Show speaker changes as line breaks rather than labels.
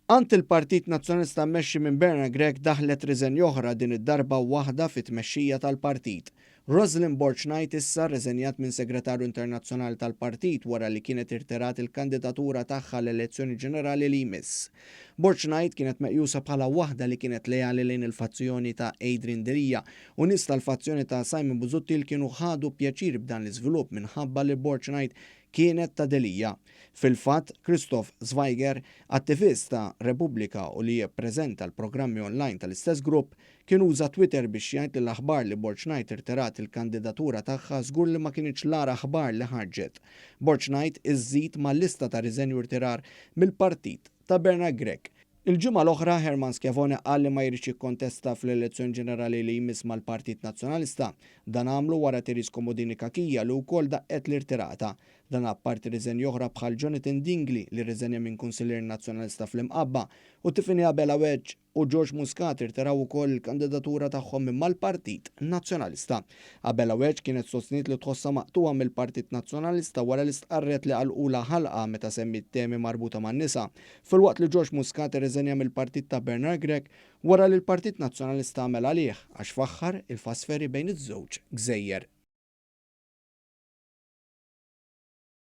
Għand il-Partit Nazzjonalista mmexxi minn Bernard Grech daħlet riżenja oħra din id-darba waħda fit-tmexxija tal-partit. Roselyn Borg Knight issa rriżenjat minn Segretarju Internazzjonali tal-partit wara li kienet irtirat il-kandidatura tagħha għall-elezzjoni ġenerali li jmiss. Borg Knight kienet meqjusa bħala waħda li kienet leali lejn il-fazzjoni ta' Adrian Delia u nies tal-fazzjoni ta' Simon Busuttil kienu ħadu pjaċir b'dan l-iżvilupp minħabba li Borg Knight kienet ta' Delia. Fil-fatt, Christoph Zweiger, attivist ta' Repubblika u li jippreżenta l-programmi online tal-istess grupp, kien uża Twitter biex jgħid li l-aħbar li Borg Knight irtirat il-kandidatura tagħha żgur li ma kinitx l-agħar aħbar li ħarġet. Borg Knight iżżid mal-lista ta' riżenji u rtirar mill-partit ta' Bernard Grech. Il-ġimgħa l-oħra Hermann Schiavone qal li ma jridx jikkontesta fl-elezzjoni ġenerali li jmiss mal-Partit Nazzjonalista. Dan għamlu wara Therese Comodini Cachia li wkoll daqqet l-irtirata. Dan apparti riżenji oħra bħal Jonathan Dingli li rriżenja minn Kunsillier Nazzjonalista fl-Imqabba u Tiffany Abela Wedge u George Muscat irtiraw ukoll il-kandidatura tagħhom minn mal-Partit Nazzjonalista. Abela Wedge kienet sostniet li tħossha maqtugħa mill-Partit Nazzjonalista wara li stqarret li għalqulha ħalqha meta semmiet temi marbuta man-nisa, filwaqt li George Muscat irriżenja mill-partit ta' Bernard Grech wara li l-Partit Nazzjonalista għamel għalih għax faħħar il-fast ferry bejn iż-żewġ gżejjer.